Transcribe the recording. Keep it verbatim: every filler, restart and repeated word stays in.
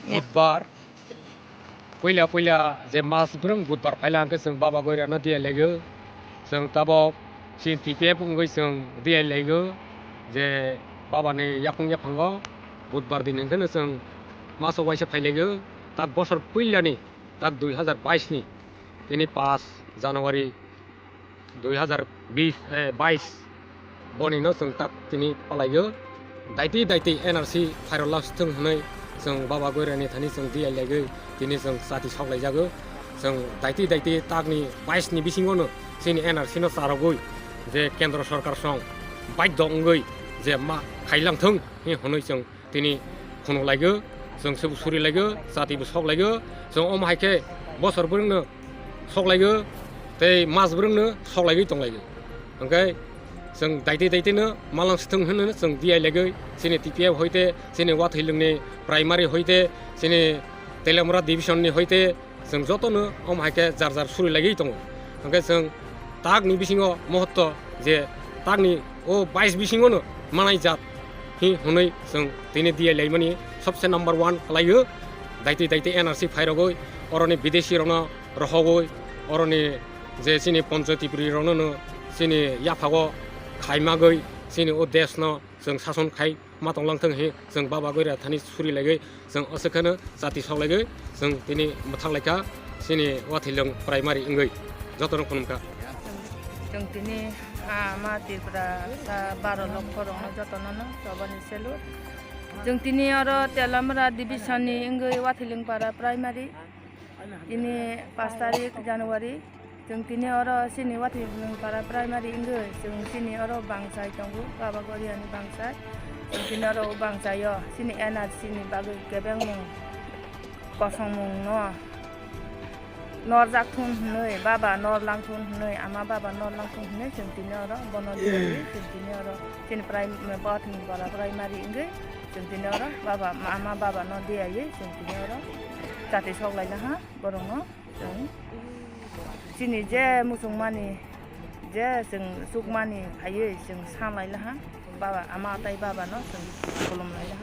Budbar, puila puila je mas brwng budbar phaila hwnkhe chwng Baba Goirano diya lego. Chwng tabok chini T P F wngwi chwng diya lego. Je Baba ni yapung yaphango budbar din hwnkhe chwng maso waisa phailego. Tak bosor puilani, tak dui hazar bais ni, tini paanch January dui hazar bis, eh, bais boni no chwng tak tini palaigo. Daiti daiti N R C phairok laksithwng hwnwi chwng Baba Goirani thani chwng diya laigo, tini chwng chati sok laijago. Chwng daiti daiti takni bais ni bisingo no chini N R C no charogwi je Kendro Sorkar song baidho wngwi je ma khailangthwng hi hwnwi chwng tini khunuk laigo, chwng sebo suri laigo, chati bo sok laigo, chwng omo hai khe bosor brwng no sok laigo, tei mas brwng no sok laigwi tong laigo. Hwnkhe chwng daiti daiti no malang sithwng hwnwi chwng diya laigo, chini T P F hoite, chini Wathilung ni primary hoite, chini Teliamura division ni hoite, chwng jotono omo hai khe jar jar suri lagwi tongo. Hwnkhe chwng takni bisingo mohotto je takni o bais bisingono manai jat hi hwnwi chwng tini diya laimani sobse number one khlaio. Daiti daiti N R C phairogwi oroni bidesi rokno rohogwi oroni je chini poncho tipri rokno no chini yaphago khaimagwi chini o desno chwng sason khai ma tong langthwng hi chwng Baba Goira thani suri laiwi chwng osekhano chati sok laiwi chwng tini mwthang laikha chini Wathilung primary wngwi jotono khulumkha. Chwng tini, ah, ma Tripura sa baro lokho rokno jotono no chobani selu. Chwng tini oro Telamra division ni wngwi Wathilung para primary. Tini paanch tarik January, chwng tini oro chini Wathilung para primary wngwi, chwng chini oro bangsai tongo, Baba Goriani bangsai. Chwng tini oro o bangsaio chini N R C ni bagwi kebengmung kosongmung no norjak thun hwnwi, baba norlang thun hwnwi, ama baba norlang thun hwnwi, chwng tini oro bono diyawi, chwng tini oro chini prim-, Wathilung para primary wngwi, chwng tini oro baba, ama baba no diyawi, chwng tini oro chati sok laina ha. Borokno chwng chini je muchungmani, je chwng chukmani phaiwi chwng sanlai laha, baba, ama tai babano chwng khulumlai laha.